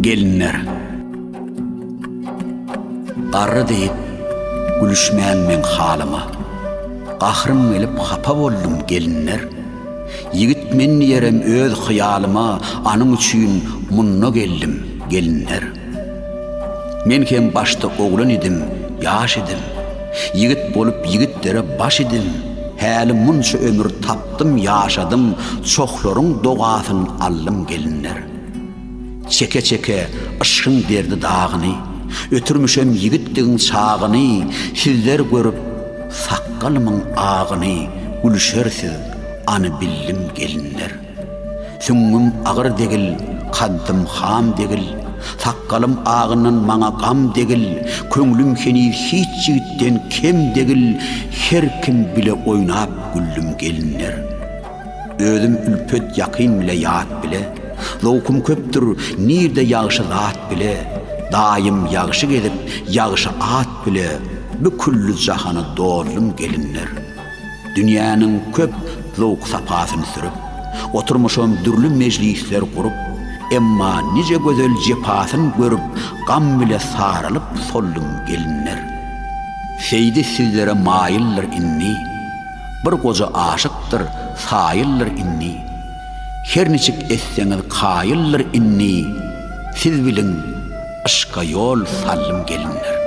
Gelinler. Garry diýip, gülüşmäň meň halyma. Gahrym gelip hapa boldum, gelinler. Ýigit men diýerem öz hyýalyma, Anyň üçin munda geldim, gelinler. Men hem başda oglan idim, ýaş idim. Ýigit bolup ýigitlere baş idim. Häli munça ömür tapdym, ýaşadym, Çohlaryň dogasyn aldym, gelinler. Çeke-çeke yşgyň derdi-dagyny, Ötürmişem ýigitligiň çagyny, Sizler görüp sakgalymyň agyny, Gülüşer siz, any bildim, gelinler. Süňňüm agyr degil, kaddym ham degil, Sakgalym agyndan maňa gam degil, Köňlüm heniz hiç ýigitden kem degil, Her kim bile oýnap güldüm, gelinler. Özüm ülpet ýakyn bile ýat bile, Zowkum köpdür, nirde ýagşy zat bile, Daýym ýagşy gezip, ýagşy at bile, Bu külli jahana doldum gelinler. Dünýäniň köp zowk-sapasyny sürüp, Oturmyşam dürli mejlisler gurup, Emma nije gözel jepasyn görüp, Gam bile saralyp soldum gelinler. Seýdi sizlere maýyldyr indi, Bir goja aşykdyr, saýyldyr indi. Her niçik etseňiz kaýyldyr indi, Siz biliň, yşka ýol saldym gelinler.